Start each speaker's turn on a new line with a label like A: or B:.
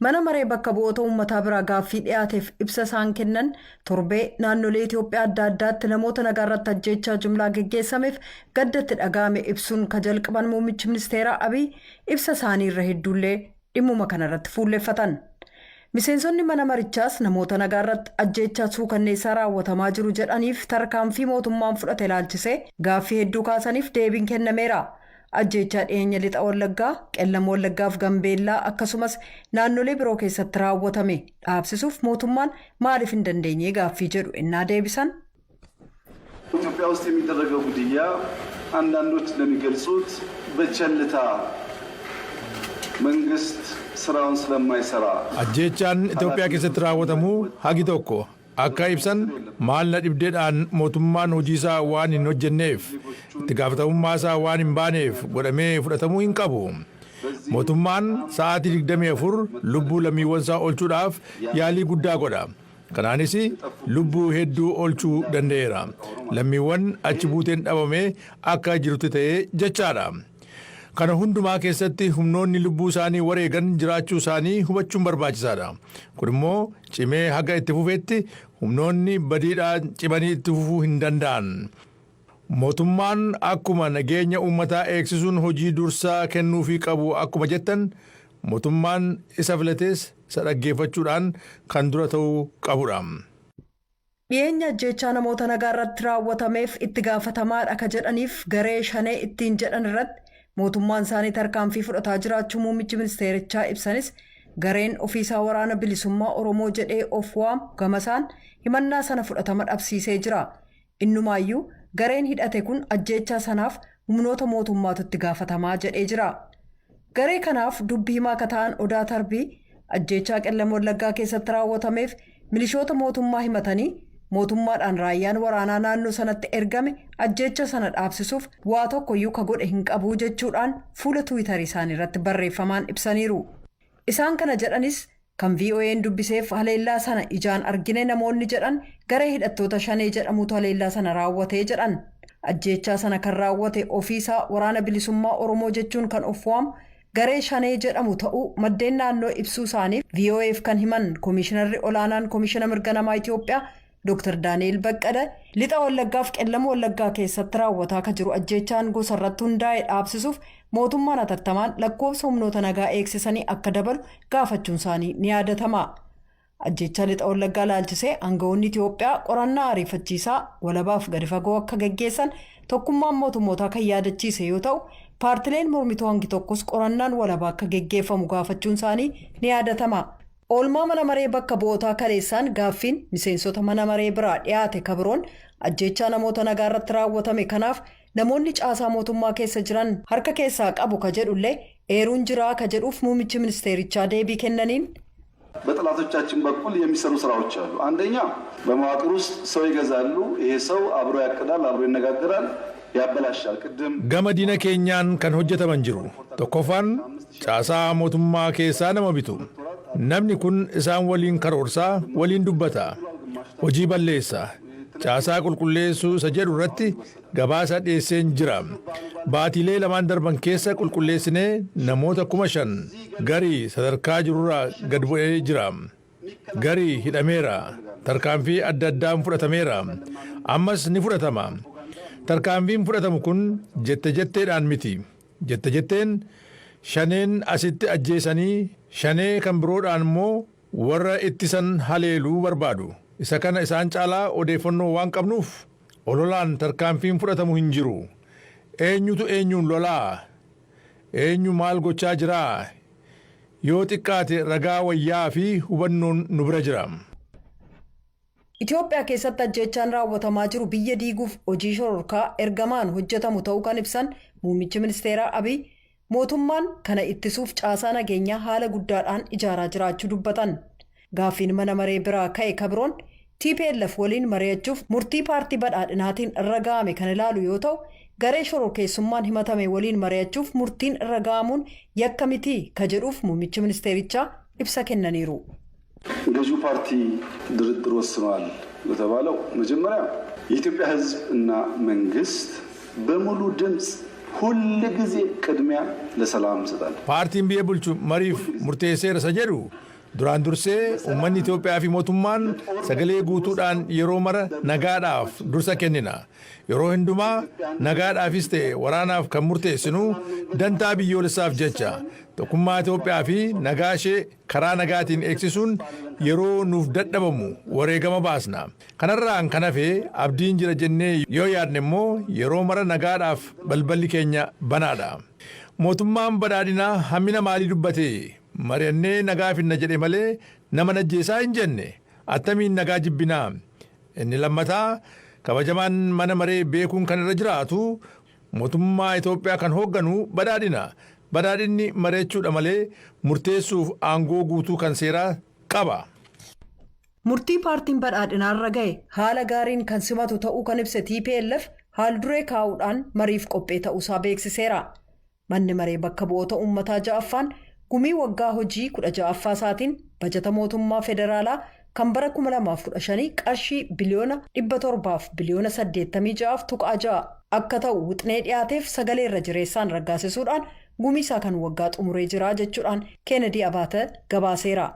A: Mana maree bakka bu'oota uummataa biraa gaaffii dhiyaateef ibsa isaan kennan torbee naannolee Itoophiyaa adda addaatti namoota nagaa irratti ajjeechaa jumlaa geggeessameef gaddatti dhaga'ame ibsuun ka jalqaban muummichi ministeeraa Abiy ibsa isaanii irra hedduullee dhimmuma kanarratti fuulleffatan. Miseensonni mana marichaas namoota nagaa irratti ajjeechaa suukanneessaa raawwatamaa jiru jedhaniif tarkaanfii mootummaan fudhate ilaalchisee gaaffii hedduu kaasaniif deebiin kennameera. Ajjeechaa dhiyeenya Lixa Wallaggaa, Qellam Wallaggaaf Gambeellaa akkasumas naannolee biroo keessatti raawwatame dhaabsisuuf mootummaan maaliif hin dandeenye gaaffii jedhu ennaa deebisan.
B: ኢትዮጵያ ውስጥ የሚደረገው ግድያ አንዳንዶች እንደሚገልጹት በቸልታ መንግስት ስራውን ስለማይሰራ
C: Ajjeechaan Itoophiyaa keessatti raawwatamu hagi tokko akka ibsan maal na dhibdeedhaan mootummaan hojii isaa waan hin hojjenneef, itti gaafatamummaa isaa waan hin baaneef godhamee fudhatamuu hin qabu. Mootummaan sa'aatii 24 lubbuu lammiiwwan isaa oolchuudhaaf yaalii guddaa godha. Kanaanis lubbuu hedduu oolchuu danda'eera. Lammiiwwan achi buuteen dhabame akka jirutti ta'ee jechaadha. Kana hundumaa keessatti humnoonni lubbuu isaanii wareegan jiraachuu isaanii hubachuun barbaachisaadha. Kun immoo cimee haga itti fufetti humnoonni badiidhaan cimanii itti fufuu hin danda'an. Mootummaan akkuma nageenya uummataa eegsisuun hojii dursaa kennuufii qabu, akkuma jettan, mootummaan isa filates isa dhaggeeffachuudhaan kan dura ta'uu qabudha.
A: Dhiyeenya ajjeechaa namoota nagaa irratti raawwatameef itti gaafatamaadha ka jedhaniif garee Shanee ittiin jedhan irratti mootummaan isaanii tarkaanfii fudhataa jiraachuu muummichi ministeerichaa ibsanis, gareen ofiisaa Waraana Bilisummaa Oromoo jedhee of waamu gamasaan himannaa sana fudhatama dhabsiisee jira. Innumaayyuu gareen hidhate kun ajjeechaa sanaaf humnoota mootummaatu itti gaafatamaa jedhee jira. Garee kanaaf dubbii himaa akka ta'an Odaa Tarbii ajjeechaa Qellam Wallaggaa keessatti raawwatameef milishoota mootummaa himatanii, mootummaadhaan raayyaan waraanaa naannoo sanatti ergame ajjeecha sana dhaabsisuuf waa tokkoyyuu ka godhe hin qabu jechuudhaan fuula Tiwiitarii isaanii irratti barreeffamaan ibsaniiru. Isaan kana jedhanis kan VOA'n dubbiseef haleellaa sana ijaan argine namoonni jedhan garee hidhattoota Shanee jedhamutu haleellaa sana raawwatee jedhan. Ajjeechaa sana kan raawwate ofiisaa Waraana Bilisummaa Oromoo jechuun kan of waamu garee Shanee jedhamu ta'uu maddeen naannoo ibsuu isaaniif VOA'f kan himan Koomishinarri Olaanaan Koomishina Mirga Namaa Itoophiyaa Dr. Daani'el Baqqala, Lixa Wallaggaaf Qellama Wallaggaa keessatti raawwataa kan jiru ajjeechaan gosa irratti hundaa'e dhaabsisuuf mootummaan hatattamaan lakkoofsa humnoota nagaa eegsisanii akka dabalu gaafachuun isaanii ni yaadatama. Ajjeechaa Lixa Wallaggaa laalchisee aangawoonni Itoophiyaa qorannaa ariifachiisaa, walabaaf gadi fagoo akka gaggeessan Tokkummaan Mootummootaa kan yaadachiise yoo ta'u, paartileen mormituu hangi tokkos qorannaan walabaa akka geggeeffamu gaafachuun isaanii ni yaadatama. Oolmaa mana maree bakka bu'ootaa kaleessaan gaaffiin miseensota mana maree biraa dhiyaate kabiroon ajjeechaa namoota nagaa irratti raawwatame kanaaf namoonni caasaa mootummaa keessa jiran harka keessaa qabu ka jedhullee eeruun jiraa ka jedhuuf muummichi ministeerichaa deebii kennaniin.
B: በጠላቶቻችን በኩል የሚሰሩ ስራዎች አሉ። አንደኛ በመዋቅር ውስጥ ሰው ይገዛሉ። ይሄ ሰው አብሮ ያቅዳል፣ አብሮ ይነጋገራል፣ ያበላሻል። ቅድም
C: Gama diina keenyaan kan hojjetaman jiru. Tokkoffaan caasaa mootummaa keessaa nama bitu. Namni kun isaan waliin karoorsaa, waliin dubbata. Hojii balleessa. Caasaa qulqulleessuu isa jedhu irratti gabaasa dhiyeesseen jira. Baatiilee 2n darban keessa qulqulleessinee namoota 5,000, garii sadarkaa jirurraa gad bu'ee jira. Garii hidhameera. Tarkaanfii adda addaan fudhatameera. Ammas ni fudhatama. Tarkaanfiin fudhatamu kun jette jetteedhaan miti. Jette jetteen Shaneen asitti ajjeesanii Shanee kan biroodhaan immoo warra ittisan haleeluu barbaadu. Isa kana isaan caalaa odeeffannoo waan qabnuuf ololaan tarkaanfiin fudhatamu hin jiru. Eenyutu eenyuun lolaa? Eenyu maal gochaa jiraa? Yoo xiqqaate ragaa wayyaa fi hubannoon nu bira jira.
A: Itoophiyaa keessatti ajjeechaan raawwatamaa jiru biyya diiguuf hojii shororkaa ergamaan hojjetamu ta'uu kan ibsan muummichi ministeeraa Abiy, mootummaan kana ittisuuf caasaa nageenyaa haala guddaadhaan ijaaraa jiraachuu dubbatan. Gaaffiin mana maree biraa ka'e kabiroon TPLF waliin mari'achuuf murtii Paartii Badhaadhinaatiin irra ga'ame kan ilaalu yoo ta'u, garee shororkeessummaan himatame waliin mari'achuuf murtiin irra ga'amuun yakka mitii ka jedhuuf muummichi ministeerichaa ibsa kennaniiru.
B: ገዢው ፓርቲ ድርድር ወስኗል ለተባለው መጀመሪያ የኢትዮጵያ ሕዝብ እና መንግስት በሙሉ ድምፅ ሁል ጊዜ ቅድሚያ ለሰላም እንሰጣለን።
C: Paartiin biyya bulchu mariif murteesseera isa jedhu, duraan dursee uummanni Itoophiyaa fi mootummaan sagalee guutuudhaan yeroo mara nagaadhaaf dursa kennina. Yeroo hundumaa nagaadhaafis ta'e waraanaaf kan murteessinu dantaa biyyoolessaaf jecha tokkummaa Itoophiyaa fi nagaa ishee karaa nagaatiin eegsisuun yeroo nuuf dadhabamu wareegama baasna. Kanarraan kan hafe abdiin jira jennee yoo yaadne immoo yeroo mara nagaadhaaf balballi keenya banaadha. Mootummaan badhaadhinaa hammina maalii dubbate? Mari'annee nagaa finna jedhe malee nama najjeesaa hin jenne. Attamiin nagaa jibbinaa? Inni lammataa, kabajamaan mana maree beekuun kan irra jiraatu, mootummaa Itoophiyaa kan hoogganu badhaadhina. Badhaadhinni mari'achuudha malee murteessuuf aangoo guutuu kan seeraa qaba.
A: Murtii paartiin badhaadhinaarra gahe haala gaariin kan simatu ta'uu kan ibse TPLF, haal duree kaa'uudhaan mariif qophee ta'uusaa beeksiseera. Manni maree bakka bu'oota uummataa ja'affaan gumii waggaa hojii 16ffaa isaatiin bajata mootummaa federaalaa kan bara 2015 qarshii biliyoona 700 biliyoona 86.6 akka ta'u wixinee dhiyaateef sagalee irra jireessaan raggaasisuudhaan gumii isaa kan waggaa xumuree jira jechuudhaan Keenedii Abaate gabaaseera.